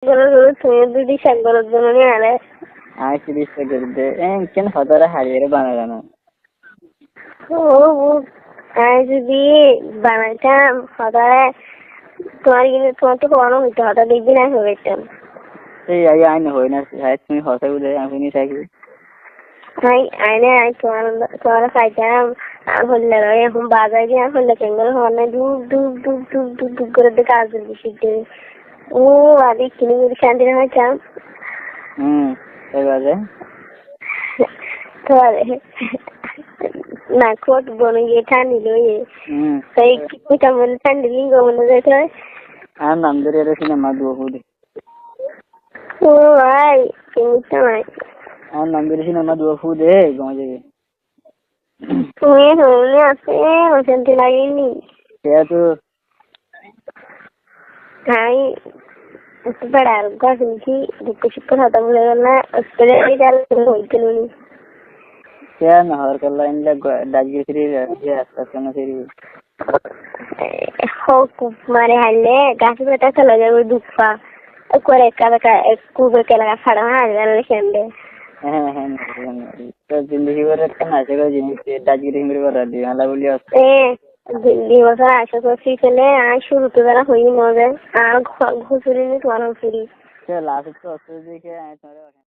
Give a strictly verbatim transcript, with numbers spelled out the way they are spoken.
Goro goro, tumi zodi cek goro de mone añáre. Añí zodi cek goro de, e, keén hotáre hariyóre bana zano. Ó, ó, añí zodi banaitam hotáre, tuáñr gine, tuáñr to hono hoito hotá dekbi na hoitam. Ei, añí, añí no hoi na, añí tumi hotá buli añí hoi ni táki. Añí, añí ne, añí tuáñr, tuáñre faitam, añár hoilla loi ehón bazai di, añár hoilla kengori hon nai, duk, duk, duk, duk, duk, duk gore de gajor bicí de. Ó, adi kini gori cánti no faitam. Hmm, te baade? Te baade, nak ot bon óiye, thandi loiye. Hmm. Te ki hoitam bole, thandi lingo mone zai toi. Añár nam dóri ere sinema duwa fut de. Ó bái, ki miçá bái. Añár nam dóri sinema duwa fut de, gom ói zaibo. Tumi ehón asé, ocánti lage ni? Kiyá to? Añí ekku beçar gua félaici, dukko sukkor hotá buli gela, Australia gela tumi hoito ni. Kiyá no hoór kalla, endilla gua-, dajgiri firi, astá astá no firi. Hók mare haille, gasór feta tole zaibo duk fa. Ekkubare ekka beka, ekkubare ekka lega fada mare haille kende. Hé, hé, hé, hé. Toi zindigi bór ekkan acá gorí jinis, dajgiri firi gorí di, hala buli asé. E, di, di bosór acá gorí fele, añí cúrute zara hoiyí no ze, añár gusuri ni tuáñr gusuri. Toi last ot to asé de ki, añí tuáñre